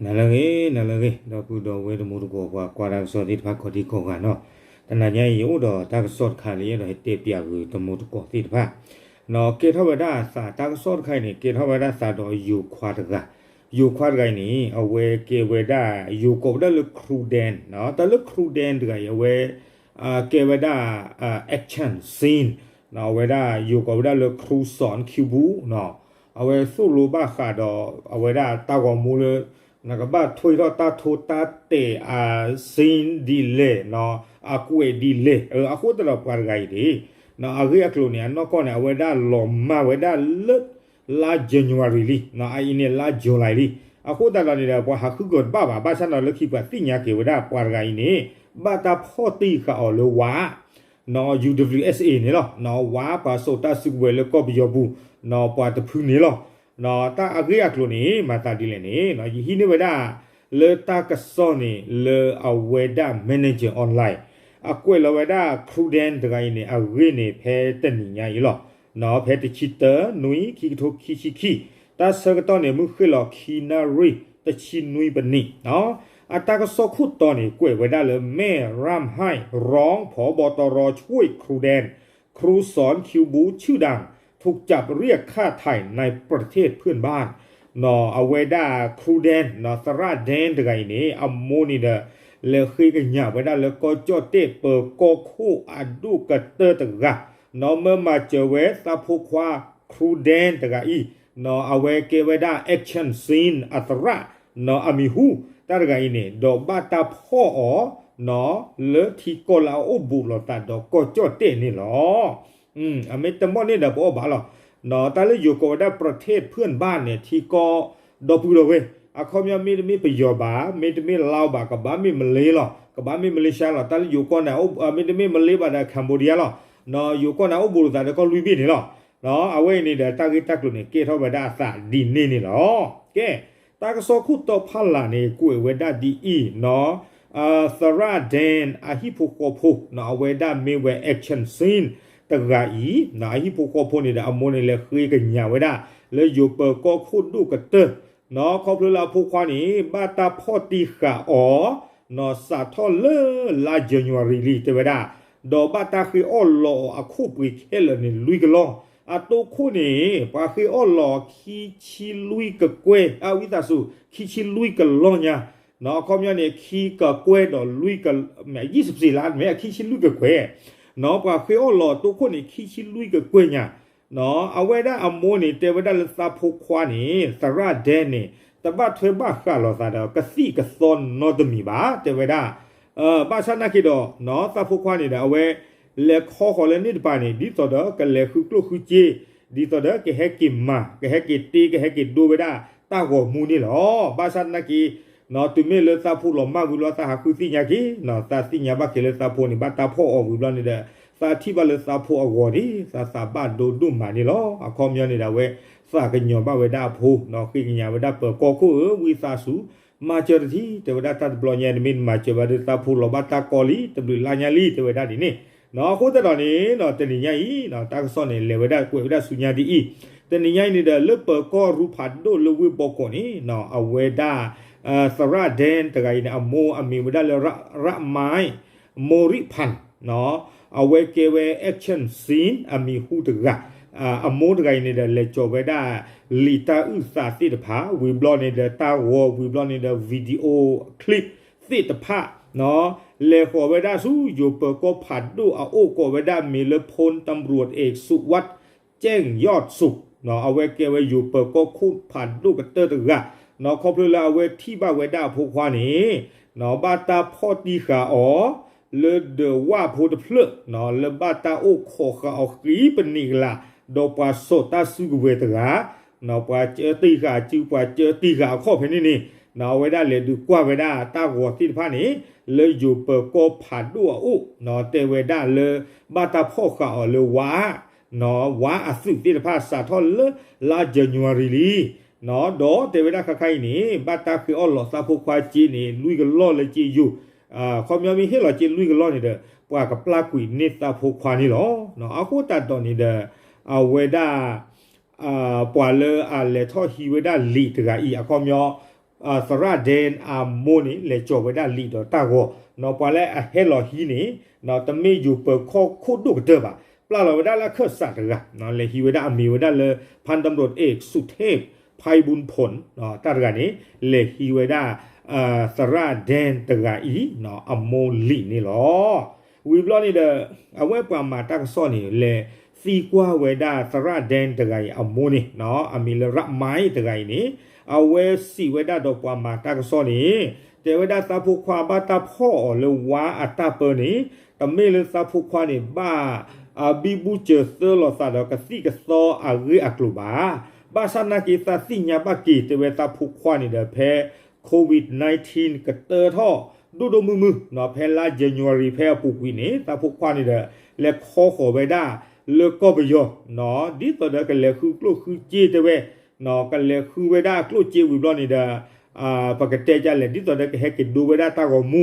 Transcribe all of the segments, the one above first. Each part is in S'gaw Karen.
နၤလၢအဂ့ၤ နၤလၢအဂ့ၤ ဒီပုၢ်ဒီဝဲၢ်တံၤသကိး ပှၤကွၢ်တၢ်ကစီၣ်သ့ၣ်တဖၣ်ကိးဒံကိးဂၤနီၤ, တနၤညါအံၤ ယအိၣ်ဒီးတၢ်ကစီၣ်တခါလၢယအဲၣ်ဒိးဟဲတဲပျးဂ့ၤတံၤသကိးသ့ၣ်တဖၣ်, ကဲထီၣ်ဝဲဒၣ်အသး တၢ်ကစီၣ်တခါအံၤန့ၣ် ကဲထီၣ်ဝဲဒၣ်အသးဒီးယိၤခွါတဂၤ, ယိၤခွါတဂၤအံၤန့ၣ် အဝဲကဲဝဲဒၣ် ယိၤကိးဝဲဒၣ်လၢ ခရူဒဲၣ်, တၢ်လၢ ခရူဒဲၣ် တဂၤအံၤ အဝဲ ကဲဝဲဒၣ် action scene, အဝဲဒၣ်ယိၤကိးဝဲဒၣ်လၢ ခရူစီၣ်ခံဘူ, အဝဲသိၣ်လိဘၣ်ဃးဒီး အဝဲဒၣ်တၢ်ဂီၤမူလၢ နကဘၣ်ထွဲထီၣ်တၢ်ထိတၢ်တဲာ်အ scene ဒ်လဲၣ်, အကွဲးဒ်လဲၣ်, အဃိသတးဒီးပှၤတဂၤအံၤန့ၣ် အဂ့ၢ်အကျိၤန့ၣ် အနီၢ်ကီၢ်န့ၣ် အဝဲဒၣ်လီၤမၢ်ဝဲဒၣ်လၢ လါ January လံ, အအံၤန့ၣ် လါ July လံ, အဃိသတးဒီးန့ၣ်ဒီး ပှၤဟးဃုကၢၤတဘၣ်ဘၣ်, ဘၣ်ဆၣ်ဒီးလၢခံပှၤသ့ၣ်ညါက့ၤဝဲဒၣ်ပှၤတဂၤအံၤန့ၣ် ဘၣ်တၢ်ဖီၣ်တံၢ်ဃာ်အီၤလၢဝါ UWSA န့ၣ်လီၤ, ဝါပှၤစိာ်တၢ်စုကဝဲၤလၢကီၢ်ပယီၤပူၤ, ပှၤတဖုန့ၣ်လီၤ, တၢ်အဂ့ၢ်အကျိၤန့ၣ် မၤသးဒ်လဲၣ်န့ၣ် ယဟံးန့ၢ်ဝဲဒၣ် လၢတၢ်ကစီၣ်န့ၣ် လၢအဝဲဒၣ် Manager Online အကွဲးလီၤဝဲဒၣ် ခရူဒဲၣ် တဂၤအံၤန့ၣ် အဂ့ၢ်န့ၣ် ဖဲတနံၤညါအံၤလီၤ, ဖဲတဆံတၢ နွံ ခံကထိခံဆံခံ, တၢ်ဆၢကတီၢ်န့ၣ် မုၢ်ဃ့ၢ်လီၤခံနၣ်ရံၣ် တဆံနွံပနံး, အတၢ်ကစီၣ်ခိၣ်တီန့ၣ် ကွဲးဝဲဒၣ်လၢ မဲၢ်ရၢ်ဟၢၣ် รอง ผบ.ตร ช่วย ครูแดน ครูสอนคิวบูชื่อดัง ถูกจับเรียกฆ่าไถ่ในประเทศเพื่อนบ้าน အဝဲဒၣ် ခရူဒဲၣ် သရၣ်ဒဲၣ်တဂၤအံၤန့ၣ် အမိၢ်န့ၣ်ဒီး လဲၤဃ့ကညးဝဲဒၣ်လၢကီၢ်ကၠီၣ်တဲၣ်ပၢၤကီၢ်ခိၣ်အဒိၣ်ကတၢၢ်တဂၤ, မၢမၤစၢၤဝဲသးဖိခွါ ခရူဒဲၣ်တဂၤအံၤ, အဝဲကဲဝဲဒၣ် action scene အသရၣ် အမံၤဟူ တၢ်တဂၤအံၤန့ၣ် ဒီးဘၣ်တၢ်ဖီၣ်အီၤ လၢထံကီၢ်လၢအအိၣ်ဘူးလိာ်သးဒီးကီၢ်ကၠီၣ်တဲၣ်န့ၣ်လီၤ. အမ့ၢ်တမီၢ်န့ၣ်ဒီးပအီၣ်ဘၣ်လီၤ. တၢ်လၢယိၤကိးဝဲဒၣ် ประเทศเพื่อนบ้าน န့ၣ် ထံကီၢ်ဒီပုၢ်ဒီဝဲၢ် အခီပညီမ့တမ့ၢ်ပယီၤဘၣ်, မ့တမ့ၢ်လါဘၣ်, ကဘၣ်မ့ၢ်မလ့လီၤ, ကဘၣ်မ့ၢ်မလ့ၡါလီၤ. တၢ်လၢယိၤကီၢ်န့ၣ် မ့တမ့ၢ်မလ့ဘၣ်ဒီး Cambodia လီၤ. ယိၤကီၢ်န့ၣ် အိၣ်ဘူးလိာ်သးဒီးကီၢ်လွံၢ်ဘ့ၣ်န့ၣ်လီၤ. အဝဲအံၤန့ၣ်ဒီး တၢ်ဂ့ၢ်တၢ်ကျိၤန့ၣ် ကဲထီၣ်ဝဲဒၣ်အသးဒ်န့ၣ်န့ၣ်လီၤ. ကဲ တၢ်ကစီၣ်ခိၣ်တီဖီလာ်န့ၣ် ကွဲးဝဲဒၣ်ဒ်အံၤ, သရၣ်ဒဲၣ် အဟံၣ်ဖိဃီဖိ အဝဲဒၣ်မ့ၢ်ဝဲ action scene တဂၤအံၤ, အဟံၣ်ဖိဃီဖိန့ၣ်ဒီး အမိၢ်န့ၣ်လဲၤဃ့ကညးဝဲဒၣ် လၢယိၤပၢၤကီၢ်ခိၣ်ဒိၣ်ကတၢၢ်, ခီဖျိလၢအဖိခွါန့ၣ် ဘၣ်တၢ်ဖီၣ်တံၢ်ဃာ်အီၤ စးထီၣ်လၢလါ January လံ တဲဝဲဒၣ်, ဒီးဘၣ်တၢ်ဃ့အီၣ်လီၤအီၤအခိၣ်ပှ့ၤခဲလၢာ်န့ၣ် လွံၢ်ကလီၢ်, အတိခိၣ်န့ၣ် ပှၤဃ့အီၣ်လီၤခံဆံလွံၢ်ကကွဲၢ်, အဝံသးစူၤ ခံဆံလွံၢ်ကလီၢ်ညါ, အခီပညီန့ၣ် ခံကကွဲၢ်ဒီးလွံၢ်က, ယံၣ်စပစံးလါ မ့ၢ်အခံဆံလွံၢ်ကကွဲၢ်, ပှၤဃ့အီၣ်လီၤအတိခိၣ်န့ၣ် ခံဆံလွံၢ်ကကွဲၢ်ညါ, အဝဲဒၣ်အမိၢ်န့ၣ် တဲဝဲဒၣ်လၢသးဖိခွါန့ၣ် သရၣ်ဒဲၣ်န့ၣ် တဘၣ်ထွဲဘၣ်ဃးလိာ်သးဒီး ကသံၣ်ကသီနီတမံၤဘၣ် တဲဝဲဒၣ်, ဘၣ်ဆၣ်နာ်က့ဒီး သးဖိခွါန့ၣ်ဒီး အဝဲ လဲၤခီဃီၤလၢန့ၣ်တပၤန့ၣ် ဒ်သိးဒီးကလဲၤဃုကျိၣ်ဃုစ့, ဒ်သိးဒီးကဟဲက့ၤမၤ ကဟဲက့ၤတ့ ကဟဲက့ၤဒိဝဲဒၣ်တၢ်ဂီၤမူန့ၣ်လီၤ. ဘၣ်ဆၣ်နာ်က့ တုၤမ့ၢ်လၢသးဖိလီၤမၢ်ဝံၤဘျီ သးဟးဃုသ့ၣ်ညါက့ၤ, သးသ့ၣ်ညါဘၣ်က့ၤလၢသးဖိန့ၣ် ဘၣ်တၢ်ဖီၣ်အီၤဝံၤဘျီန့ၣ်ဒီး သးထံၣ်ဘၣ်လၢသးဖိအဂီၤန့ၣ် သးသးဘၣ်ဒိဒိၣ်မးန့ၣ်လီၤ. အခီပညီန့ၣ်ဒီး အဝဲသးကညီၤဘၣ်ဝဲဒၣ်အဖိ, ဃ့ကညးဝဲဒၣ်ပၢၤကီၢ်ခိၣ်ဧၢ, ဝံသးစူၤ မၤစၢၤတထံၣ်, တဲဝဲဒၣ်တၢ်တဘျီညါ နမ့ၢ်တမၤစၢၤဘၣ်ဒီး သးဖိလီၤဘၣ်တၢ်ကီလံ, တဘျုးလါညါလံ တဲဝဲဒၣ်ဒ်န့ၣ်, အဃိသတးဒီးန့ၣ် တနံၤညါအံၤ တၢ်ကစီၣ်န့ၣ် လဲၤဝဲဒၣ် ကွဲးဝဲဒၣ်ဆူညါဒ်အံၤ, တနံၤညါအံၤန့ၣ်ဒီး လၢပၢၤကီၢ်ရူဖးဒိၣ်လၢဝ့ၢ်ဘီကီးန့ၣ် အဝဲဒၣ် သရၣ်ဒဲၣ်တဂၤအံၤန့ၣ် အမိၢ်အမံၤဝဲဒၣ်လၢ ရၣ်မါ မိၢ်ရံၣ်ဖၣ်, အဝဲကဲဝဲ action scene အမံၤဟူတဂၤ, အမိၢ်တဂၤအံၤန့ၣ်ဒီး လဲၤကၠီၤဝဲဒၣ် လံာ်တၢ်အုၣ်သးသ့ၣ်တဖၣ် ဝံၤဘျီန့ၣ်ဒီး တၢ်ဂီၤဝံၤဘျီန့ၣ်ဒီး video clip သ့ၣ်တဖၣ် လဲၤဃီၤဝဲဒၣ်ဆူယိၤပၢၤကီၢ်ဖးဒိၣ်အအိၣ် ကိးဝဲဒၣ်မံၤလၢ พลตำรวจเอก สุวัฒน์แจ้งยอดสุข အဝဲကဲဝဲယိၤပၢၤကီၢ်ခိၣ်ဖးဒိၣ်ကတၢၢ်တဂၤ, ခီဖျိလၢအဝဲထံၣ်ဘၣ်ဝဲဒၣ်အဖိခွါန့ၣ် ဘၣ်တၢ်ဖီၣ်တံၢ်ဃာ်အီၤ လၢဒၢးဝၣ်ဖိတဖျၢၣ် လၢဘၣ်တၢ်အိၣ်ခိးဃာ်အီၤဃံပနံးကလး ဒီးပှၤစိာ်တၢ်စုကဝဲၤတဂၤ, ပှၤကၢတံၢ်ဃာ်အစု ပှၤကၢတံၢ်ဃာ်အခီၣ်ဖဲန့ၣ်န့ၣ် အဝဲဒၣ်လဲၤဒုးကွၢ်ဝဲဒၣ်တၢ်ဂီၤသ့ၣ်တဖၣ်န့ၣ် လၢယိၤပၢၤကီၢ်ဖးဒိၣ်အအိၣ် တဲဝဲဒၣ်လၢ ဘၣ်တၢ်ဖီၣ်ဃာ်အီၤလၢဝါ ဝါအသုးသ့ၣ်တဖၣ်စးထီၣ်လၢလါ January လံ, ဒီးတဲဝဲဒၣ်ခါခါအံၤန့ၣ် ဘၣ်တၢ်ဃ့အီၣ်လီၤသးဖိခွါစ့န့ၣ် လွံၢ်ကလီၢ်လၢစ့ယိၤ, ခီပညီမ့ၢ်ဟ့ၣ်လီၤစ့လွံၢ်ကလီၢ်န့ၣ်ဒီး ပှၤကပျၢ်ကွံာ်န့ၢ်သးဖိခွါန့ၣ်လီၤ. အဃိသတးဒီးန့ၣ်ဒီး အဝဲဒၣ် ပှၤလၢအလဲၤထီၣ်ဟံးဝဲဒၣ်လံာ်တဂၤအံၤ အခီပညီ သရၣ်ဒဲအမိၢ်န့ၣ် လဲၤကၠီၤဝဲဒၣ်လံာ်ဒီးတၢ်ဂီၤ, နီၢ်ပှၤလၢအဟဲလီၤဟံးန့ၣ် တမ့ၢ်ယိၤပၢၤခီၣ်ခိၣ်ဒိၣ်ကတၢၢ်ဘၣ်, ပျၢ်လီၤဝဲဒၣ်လၢအခၢၣ်စးတဂၤ, လဲၤဟံးဝဲဒၣ်အမံၤဝဲဒၣ်လၢ ဖၣ်တံရူး เอก สุเทพ ไพบูลย์ผล တၢ်တဂၤန့ၣ် လဲၤဟံးဝဲဒၣ် သရၣ်ဒဲတဂၤအံၤ အမိၢ်လံာ်န့ၣ်လီၤ. ဝံၤဘျီန့ၣ်ဒီး အဝဲပှၤမၤတၢ်ကစီၣ်န့ၣ် လဲၤသံကွၢ်ဝဲဒၣ်သရၣ်ဒဲတဂၤအံၤအမိၢ်န့ၣ်, အမံၤလၢ ရမၤ တဂၤအံၤန့ၣ်, အဝဲစံးဝဲဒၣ်ဒီးပှၤမၤတၢ်ကစီၣ်န့ၣ်, တဲဝဲဒၣ်သးဖိခွါဘၣ်တၢ်ဖီၣ်အီၤလၢဝါအတၢ်ပၢန့ၣ်, တမ့ၢ်လၢသးဖိခွါန့ၣ် ဘၣ် ဘံဘူစၢၤသၢလိာ်သးဒီးကသံၣ်ကသီအဂ့ၢ်အကျိၤဘၣ်. ဘၣ်ဆၣ်နာ်က့သးသ့ၣ်ညါဘၣ်က့ၤ တဲဝဲသးဖိခွါန့ၣ်ဒီး ဖဲ COVID nineteen ကတၢထီၣ်ဒိၣ်ဒိၣ်မုၢ်မုၢ်, ဖဲလါ January ဖဲအပူၤကွံာ်န့ၣ် သးဖိခွါန့ၣ်ဒီး လဲၤခီဃီၤဝဲဒၣ်လၢကီၢ်ပယီၤ, ဒ်သိးဒီးကလဲၤဃုကျိၣ်ဃုစ့တဲဝဲ, ကလဲၤဃုဝဲဒၣ်ကျိၣ်စ့ဝံၤဘျီန့ၣ်ဒီး ပကတဲဒ်လဲၣ် ဒ်သိးဒီးကဟဲက့ၤဒိဝဲဒၣ်တၢ်ဂီၤမူ,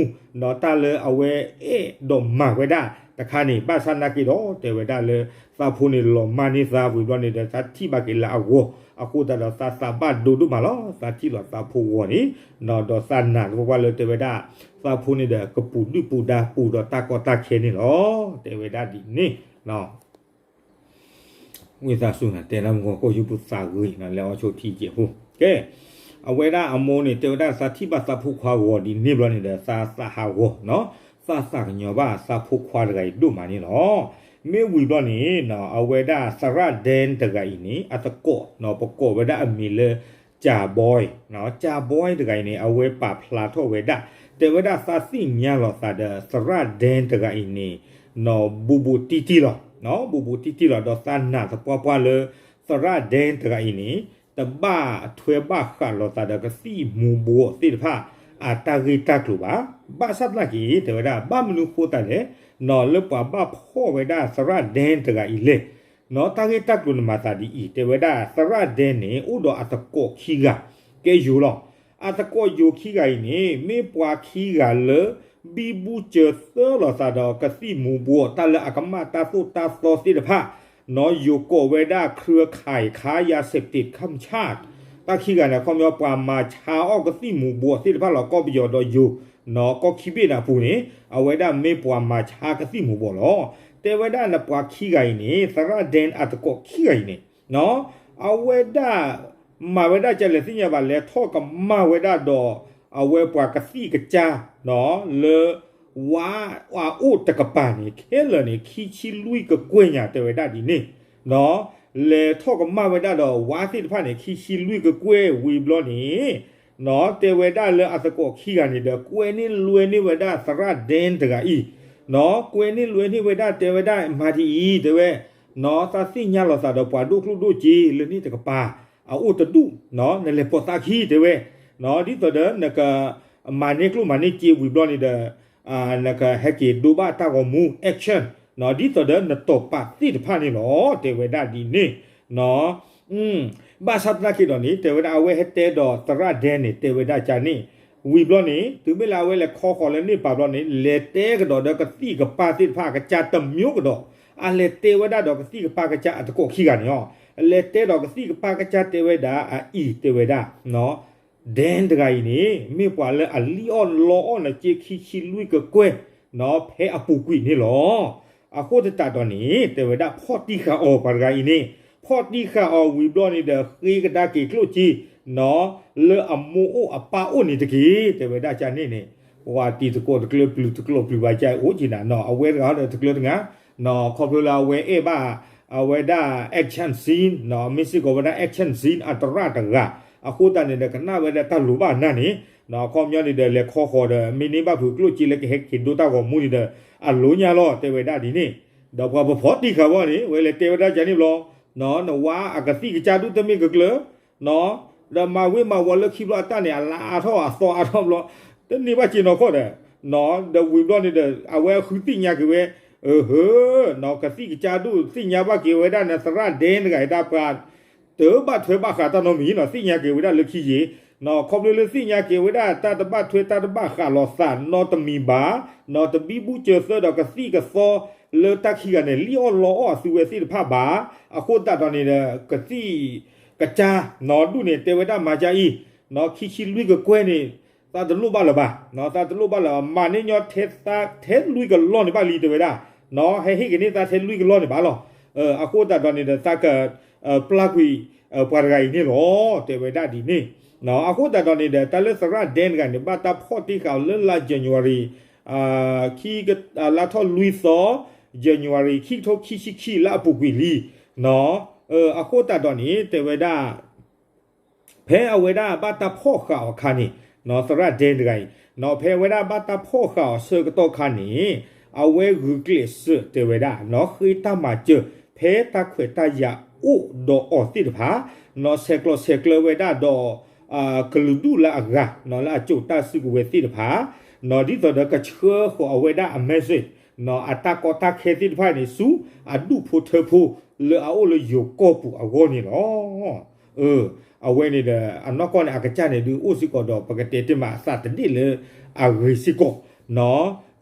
တၢ်လၢအဝဲအဲၣ်ဒိးမၤဝဲဒၣ်တခါန့ၣ်, ဘၣ်ဆၣ်နာ်က့ဒီး တဲဝဲဒၣ်လၢ သးဖိန့ၣ်လီၤမၢ်န့ၢ်သးဝံၤဘျီန့ၣ်ဒီး သးထံၣ်ဘၣ်က့ၤလၢအဂီၢ်, အဃိသတးဒီးသးသးဘၣ်ဒိဒိၣ်မးလီၤ. သးထံၣ်လီၤသးဖိဂီၤန့ၣ်, ဒီးသးနာ်သပှၢ်ပှၢ်လၢတဲဝဲဒၣ် သးဖိန့ၣ်ဒီး ကပူၤဒုၣ်ပူၤဒါပူၤဒီးတၢ်ကီတၢ်ခဲန့ၣ်လီၤ. တဲဝဲဒၣ်ဒ်န့ၣ် ဝံသးစူၤ တဲနၢ်မုၢ်ကီၢ် ကီၢ်ယူၢ်ပူၤသးဂ့ၤ လဲၤအီၣ်ဆိထံကဲးဖိ, ကဲ, အဝဲဒၣ်အမိၢ်န့ၣ် တဲဝဲဒၣ်သးထံၣ်ဘၣ်သးဖိခွါဂီၤဒ်န့ၣ်ဘျီန့ၣ်ဒီး သးသးဟးဂီၤ, သးသးကညီၤဘၣ်သးဖိခွါတဂၤအံၤဒိၣ်မးန့ၣ်လီၤ. မ့ၢ်ဝံၤဘျီန့ၣ် အဝဲဒၣ်သရၣ်ဒဲတဂၤအံၤန့ၣ် အသကိး ပကိးဝဲဒၣ်အမံၤလၢ ကၠၤဘီ, ကၠၤဘီတဂၤအံၤန့ၣ် အဝဲပာ်ဖျါထီၣ်ဝဲဒၣ်, တဲဝဲဒၣ်သးသ့ၣ်ညါလီၤသးဒီးသရၣ်ဒဲတဂၤအံၤန့ၣ် ဘူးဘူးတံၢ်တံၢ်လီၤ, ဘူးဘူးတံၢ်တံၢ်လီၤ, ဒီးသးနာ်သပှၢ်ပှၢ်လၢ သရၣ်ဒဲတဂၤအံၤန့ၣ် တဘၣ်ထွဲဘၣ်ဃးလိာ်သးဒီးကသံၣ်မူၤဘှီးသ့ၣ်တဖၣ် အတၢ်ဂ့ၢ်တၢ်ကျိၤဘၣ်. ဘၣ်ဆၣ်သနာ်က့ တဲဝဲဒၣ် ဘၣ်မနုၤဃိသတးလဲၣ်, လၢပှၤဘၣ်ဖီၣ်ဝဲဒၣ်သရၣ်ဒဲတဂၤအံၤလဲၣ်, တၢ်ဂ့ၢ်တၢ်ကျိၤန့ၣ်မၤသးဒ်အံၤ, တဲဝဲဒၣ်သရၣ်ဒဲန့ၣ် အိၣ်ဒီးအသကိးခံဂၤ ကဲယိၤလီၤ. အသကိးယိၤခံဂၤအံၤန့ၣ် မ့ၢ်ပှၤခံဂၤလၢ ဘံဘူစၢၤသၢလိာ်သးဒီးကသံၣ်မူၤဘှီး တၢ်လၢအကမၣ်တၢ်သိၣ်တၢ်သီသ့ၣ်တဖၣ်, ယိၤကိးဝဲဒၣ် เครือข่ายค้ายาเสพติดข้ามชาติ, တၢ်ခံဂၤန့ၣ် အခီပညီ ပှၤမၤဆါအီၣ်ကသံၣ်မူၤဘှီးသ့ၣ်တဖၣ်လီၤ ကီၢ်ပယီၤဒီးယိၤ, ကီၢ်ခံဘ့ၣ်န့ၣ်အပူၤန့ၣ် အဝဲဒၣ်မ့ၢ်ပှၤမၤဆါကသံၣ်မူၤဘှီးလီၤ. တဲဝဲဒၣ်လၢပှၤခံဂၤအံၤန့ၣ် သရၣ်ဒဲအသကိးခံဂၤအံၤန့ၣ် အဝဲဒၣ် မၤဝဲဒၣ်ကလဲၤသ့ၣ်ညါဘၣ် လဲၤထီၣ်ကမၣ်ဝဲဒၣ်ဒီး အဝဲပှၤကသံၣ်ကစၢ် လၢ ဝါအအိၣ်တကပၤန့ၣ် ခဲလၢာ်န့ၣ် ခံဆံလွံၢ်ကကွဲၢ်ညါ တဲဝဲဒၣ်ဒ်န့ၣ်, လဲၤထီၣ်ကမၣ်ဝဲဒၣ်ဒီးဝါသ့ၣ်တဖၣ်န့ၣ် ခံဆံလွံၢ်ကကွဲၢ်ဝံၤဘျီန့ၣ် တဲဝဲဒၣ်လၢအသကိးခံဂၤန့ၣ်ဒီး ကွဲန့ၢ်လွဲန့ၢ်ဝဲဒၣ်သရၣ်ဒဲတဂၤအံၤ, ကွဲန့ၢ်လွဲန့ၢ်ဝဲဒၣ် တဲဝဲဒၣ်မၤဒ်အံၤ တဲဝဲ သးသ့ၣ်ညါလီၤသးဒီးပှၤဒိၣ်ကျိၣ်ဒိၣ်စ့ လၢန့ၣ်တကပၤ အအိၣ်တဒူၣ်, နလဲၤပိာ်သးခံ တဲဝဲ, ဒ်သိးဒီးနက မၤန့ၢ်ကျိၣ်မၤန့ၢ်စ့ဝံၤဘျီန့ၣ်ဒီး နကဟဲက့ၤဒိဘၣ်တၢ်ဂီၤမူ action ဒ်သိးဒီးနတီၤပာ်သ့ၣ်တဖၣ်န့ၣ်လီၤ တဲဝဲဒၣ်ဒ်န့ၣ်, ဘၣ်ဆၣ်သနာ်က့ဒီးန့ၣ် တဲဝဲဒၣ်အဝဲဟဲတဲဒီးသရၣ်ဒဲန့ၣ် တဲဝဲဒၣ်ကန့ၣ်, ဝံၤဘျီန့ၣ် တုၤမ့ၢ်လၢအဝဲလဲၤခီဃီၤလၢန့ၣ်ပာ်ဘျီန့ၣ် လဲၤတဲကဒီးဒီးကသံၣ်ကပၤသ့ၣ်တဖၣ်အကစၢ်တမျိုးကဒီး, အလဲၤတဲဝဲဒၣ်ဒီးကသံၣ်ကပၤကစၢ်အသကိးခံဂၤန့ၣ်လီၤ, လဲၤတဲဒီးကသံၣ်ကပၤကစၢ်တဲဝဲဒၣ်အံၤ တဲဝဲဒၣ် ဒဲတဂၤအံၤန့ၣ် မ့ၢ်ပှၤလၢအလံၣ်အီၣ်လီအီၣ်နစ့ခံဆံလွံၢ်ကကွဲၢ် ဖဲအပူၤကွံာ်န့ၣ်လီၤ. အဃိသတးဒီးန့ၣ် တဲဝဲဒၣ်ဖီၣ်တံၢ်ဃာ်အီၤပှၤတဂၤအံၤန့ၣ်, ဖီၣ်တံၢ်ဃာ်အီၤဝံၤဘျီန့ၣ်ဒီး ဃ့ကဒါက့ၤကျိၣ်စ့ လၢအမိၢ်အိၣ်အပၢ်အိၣ်န့ၣ်တက့ၢ် တဲဝဲဒၣ်ကန့ၣ်န့ၣ်, ပှၤတံၤသကိးတကျၢပျုၤတကျိာ်ပျုၤဘၣ်ကအိၣ်က့ၤနၤနီၤ အဝဲတဂၤဒီးတကျၢတဂၤ, ခီဖျိလၢအဝဲအဲၣ်ဘၣ် အဝဲဒၣ် action scene မ့ၢ်စ့ၢ်ကီးဝဲဒၣ် action scene အသရၣ်တဂၤ, အဃိသတးန့ၣ်ဒီး ကနၣ်ဝဲဒၣ်တၢ်လိၣ်ဘၣ်နၤန့ၣ်, အခီပညီန့ၣ်ဒီး လဲၤခီဃီၤဒီး မ့ၢ်န့ၢ်ဘၣ်ဖုးကျိၣ်စ့လၢကဟဲက့ၤဒိတၢ်ဂီၤမူန့ၣ်ဒီး အလိၤညါလီၤ တဲဝဲဒၣ်ဒ်န့ၣ်, ဒီးပှၤပဖီၣ်တံၢ်ဃာ်ဝဲန့ၣ် ဝဲလဲၤတဲဝဲဒၣ်ကန့ၣ်ဘျီ, နဝါအကသံၣ်ကစၢ်ဒူၣ်တမ့ၢ်ကကျၢၤ ဒီးမၤဝံၤမၤဝီၤလၢခံဘျီအတၢ်န့ၣ် အလါအါထီၣ်အသီအါထီၣ်ဘျီ, တန့ၢ်ဘၣ်စ့နီၢ်ခီၣ်ဒီး, ဒီးဝံၤဘျီန့ၣ်ဒီး အဝဲဃုသ့ၣ်ညါက့ၤဝဲ, ဟၢ, ကသံၣ်ကစၢ်ဒူၣ်သ့ၣ်ညါဘၣ်က့ၤဝဲဒၣ်နသရၣ်ဒဲတဂၤအံၤတၢ်ပှၤ တဘၣ်ထွဲဘၣ်ဃးတၢ်နီတမံၤနီၤ သ့ၣ်ညါက့ၤဝဲဒၣ်လၢခံယ့ၤ, ခီဖျိလၢသ့ၣ်ညါက့ၤဝဲဒၣ်တၢ်တဘၣ်ထွဲတၢ်တဘၣ်ဃးလိာ်သးနီတမံၤဘၣ်, တဘံဘူစၢၤသၢဒီးကသံၣ်ကသီလၢတၢ်ခံဂၤန့ၣ် လံၣ်အီၣ်လီအီၣ်အသုဝဲသ့ၣ်တဖၣ်ဘၣ်, အဃိသတးဒီးန့ၣ်ဒီး ကသံၣ်ကစၢ်နီဒူၣ်န့ၣ် တဲဝဲဒၣ်မၤကါအံၤ ခံဆံလွံၢ်ကကွဲၢ်န့ၣ် သးတလိၣ်ဘၣ်လၢၤဘၣ်, သးတလိၣ်ဘၣ်လၢၤဘၣ်, မၤန့ၢ်ညီထဲသးထဲလွံၢ်ကလီၢ်န့ၣ်ဘၣ်လံ တဲဝဲဒၣ်, ဟဲဟ့ၣ်က့ၤန့ၢ်သးထဲလွံၢ်ကလီၢ်န့ၣ်ဘၣ်လီၤ. အဃိသတးဒီးန့ၣ်ဒီး သးက ပျၢ်ကွံာ် ပှၤတဂၤအံၤန့ၣ်လီၤ တဲဝဲဒၣ်ဒ်န့ၣ်. အဃိသတးဒီးန့ၣ်ဒီး တၢ်လၢသရၣ်ဒဲတဂၤန့ၣ် ဘၣ်တၢ်ဖီၣ်တ့ၢ်ဃာ်အီၤလၢလါ January လါထီၣ်လွံၢ်သီ January ခံကထိခံဆံခံလၢအပူၤကွံာ်လံ. အဃိသတးဒီးန့ၣ် တဲဝဲဒၣ် ဖဲအဝဲဒၣ်ဘၣ်တၢ်ဖီၣ်ဃာ်အီၤအခါန့ၣ် သရၣ်ဒဲတဂၤအံၤ ဖဲအဝဲဒၣ်ဘၣ်တၢ်ဖီၣ်ဃာ်အီၤဆၢကတီၢ်ခါန့ၣ် အဝဲဂုာ်ကျဲးစၢးတဲဝဲဒၣ် ဃ့တၢ်မၤစၢၤဖဲတၢ်ခွဲးတၢ်ယာ်အိၣ်ဒီးအီၤသ့ၣ်တဖၣ်, ဆဲးကျိးဆဲးကျၢဝဲဒၣ်ဒီး ကလုာ်ဒူၣ်လၢအဂၤ လၢအစိာ်တၢ်စုကဝဲၤသ့ၣ်တဖၣ်, ဒ်သိးဒီးကဆှၢဃီၤအဝဲဒၣ်အ message အတၢ်ကီတၢ်ခဲသ့ၣ်တဖၣ်န့ၣ် ဆူအဒူၣ်ဖိထၢဖိလၢအအိၣ်လၢယိၤကီၢ်ပူၤအဂီၢ်န့ၣ်လီၤ. အဝဲန့ၣ်ဒီး အနီၢ်ကီၢ်န့ၣ် အကစၢ်န့ၣ်ဒုးအိၣ်စ့ၢ်ကီးဒီး ပကတဲတ့ၢ်မးအသးတဒ့ၣ်လၢအဂ့ၤစ့ၢ်ကီး,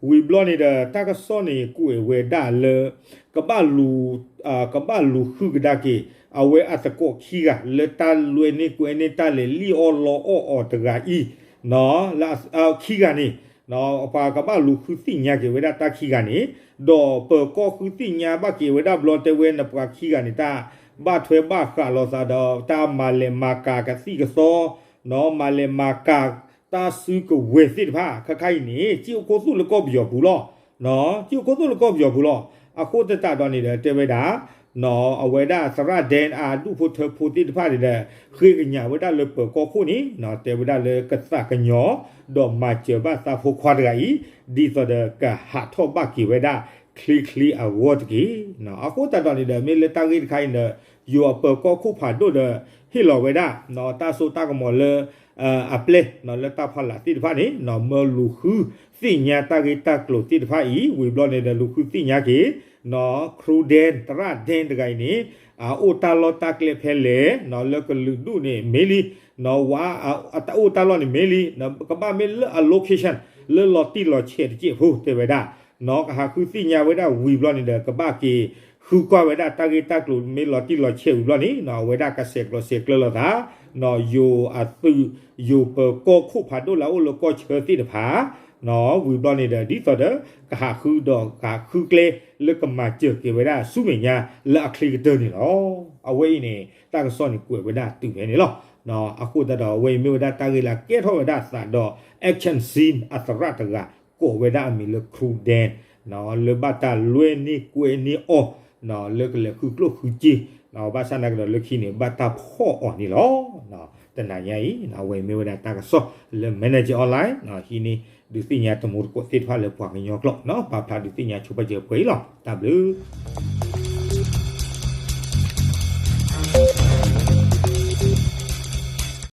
ဝံၤဘျီန့ၣ်ဒီး တၢ်ကစီၣ်န့ၣ်ကွဲးဝဲဒၣ်လၢ ကဘၣ်လူၤ ကဘၣ်လူၤဃုကဒါက့ၤ အဝဲအသကိးခံဂၤ လၢတၢ်လွဲန့ၢ်ကွဲန့ၢ်တၢ်လဲၤလံၣ်အီၣ်လီအီၣ်အီၤတဂၤအံၤ လၢခံဂၤန့ၣ် ပှၤကဘၣ်လူၤဃုသ့ၣ်ညါက့ၤဝဲဒၣ်တၢ်ခံဂၤန့ၣ်, ဒီးပၢၤကီၢ်ဃုသ့ၣ်ညါဘၣ်က့ၤဝဲဒၣ်ဘျီ တဲဝဲန့ၣ် ပှၤခံဂၤန့ၣ် တၢ်ဘၣ်ထွဲဘၣ်ဃးလိာ်သးဒီး တၢ်မၤလဲၤမၤကၤကသံၣ်ကသီ, မၤလဲၤမၤကၤတၢ်စုကဝဲၤသ့ၣ်တဖၣ် ခဲခါအံၤန့ၣ် စံၣ်အိၣ်ခိၣ်သူၣ်လၢကီၢ်ပယီၤပူၤလီၤ. စံၣ်အိၣ်ခိၣ်သူၣ်လၢကီၢ်ပယီၤပူၤလီၤ. အဃိသတးဒီးန့ၣ်ဒီး တဲဝဲဒၣ် အဝဲဒၣ်သရၣ်ဒဲအဒူၣ်ဖိထၢဖိသ့ၣ်တဖၣ်န့ၣ်ဒီး ဃ့ကညးဝဲဒၣ်လၢပၢၤကီၢ်ခိၣ်န့ၣ် တဲဝဲဒၣ်လၢကသးကညီၤ ဒီးမၤစၢၤဘၣ်သးဖိခွါတဂၤအံၤ ဒ်သိးဒီးကဟးထီၣ်ဘၣ်က့ၤဝဲဒၣ်ချ့ချ့အဂီၢ်တက့ၢ်. အဃိသတးဒီးန့ၣ်ဒီး မ့ၢ်လၢတၢ်ဂ့ၢ်တခါအံၤဒီး ယိၤအပၢၤကီၢ်ခိၣ်ဖးဒိၣ်ဒီး ဟ့ၣ်လီၤဝဲဒၣ် တၢ်စိတၢ်ကမီၤလၢ အပျဲၢ် လၢတၢ်ဖီလာ်သ့ၣ်တဖၣ်န့ၣ် မၢလူၤဃုသ့ၣ်ညါတၢ်ဂ့ၢ်တၢ်ကျိၤသ့ၣ်တဖၣ်အံၤ ဝံၤဘျီန့ၣ်ဒီး လူၤဃုသ့ၣ်ညါက့ၤ ခရူဒဲ သရၣ်ဒဲတဂၤအံၤန့ၣ် အအိၣ်တၢ်လီၢ်တၢ်ကျဲဖဲလဲၣ် လၢကလုာ်ဒူၣ်န့ၣ်မ့ၢ်လံ ဝဲ အအိၣ်တၢ်လီၢ်န့ၣ်မ့ၢ်လံ ကဘၣ်မ့ၢ်လၢအ location လၢလီၤတံၢ်လီၤဆဲးတစဲးဖိတဲဝဲဒၣ် ကဟးဃုသ့ၣ်ညါဝဲဒၣ်ဝံၤဘျီန့ၣ်ဒီး ကဘၣ်က့ၤဃုကွၢ်ဝဲဒၣ်တၢ်ဂ့ၢ်တၢ်ကျိၤမ့ၢ်လီၤတံၢ်လီၤဆဲးဝံၤဘျီန့ၣ် အဝဲဒၣ်ကဆဲးကျိးဆဲးကျၢလိာ်သး ယိၤအသုး ယိၤပၢၤကီၢ်ခိၣ်ဖးဒိၣ်လၢအအိၣ်လၢကီၢ်ဆၢသ့ၣ်တဖၣ် ဝံၤဘျီန့ၣ်ဒီး ဒ်သိးဒီး ကဟးဃုဒီးကဟးဃုကျဲလၢကမၤစၢၤက့ၤဝဲဒၣ်ဆူမဲာ်ညါ လၢအချ့ကတၢၢ်န့ၣ်လီၤ. အဝဲအံၤန့ၣ် တၢ်ကစီၣ်န့ၣ်ကွဲးဝဲဒၣ်တုၤဖဲန့ၣ်လီၤ. အဃိသတးဒီး အဝဲအံၤမ့ၢ်ဝဲဒၣ်တၢ်ဂ့ၢ်လၢအကဲထီၣ်ဝဲဒၣ်သးဒီး Action Scene အသရၣ်တဂၤ ကိးဝဲဒၣ်အမံၤလၢ ခရူဒဲ လၢဘၣ်တၢ်လွဲန့ၢ်ကွဲန့ၢ်အီၤ လၢကလဲၤဃုကျိၣ်ဃုစ့ ဘၣ်ဆၣ်သနာ်က့ဒီးလၢခံန့ၣ် ဘၣ်တၢ်ဖီၣ်အီၤန့ၣ်လီၤ. တနၤညါအံၤ အဝဲအံၤမ့ၢ်ဝဲဒၣ်တၢ်ကစီၣ်လၢ Manager Online ဟံးန့ၢ်ဒုးသ့ၣ်ညါတမူတကိးသ့ၣ်တဖၣ်လၢပှၤကညီကျိာ် ပာ်ဖျါဒုးသ့ၣ်ညါဆိပာ်စၢၤပှဲၤအံၤလီၤ. တၢ်ဘျုး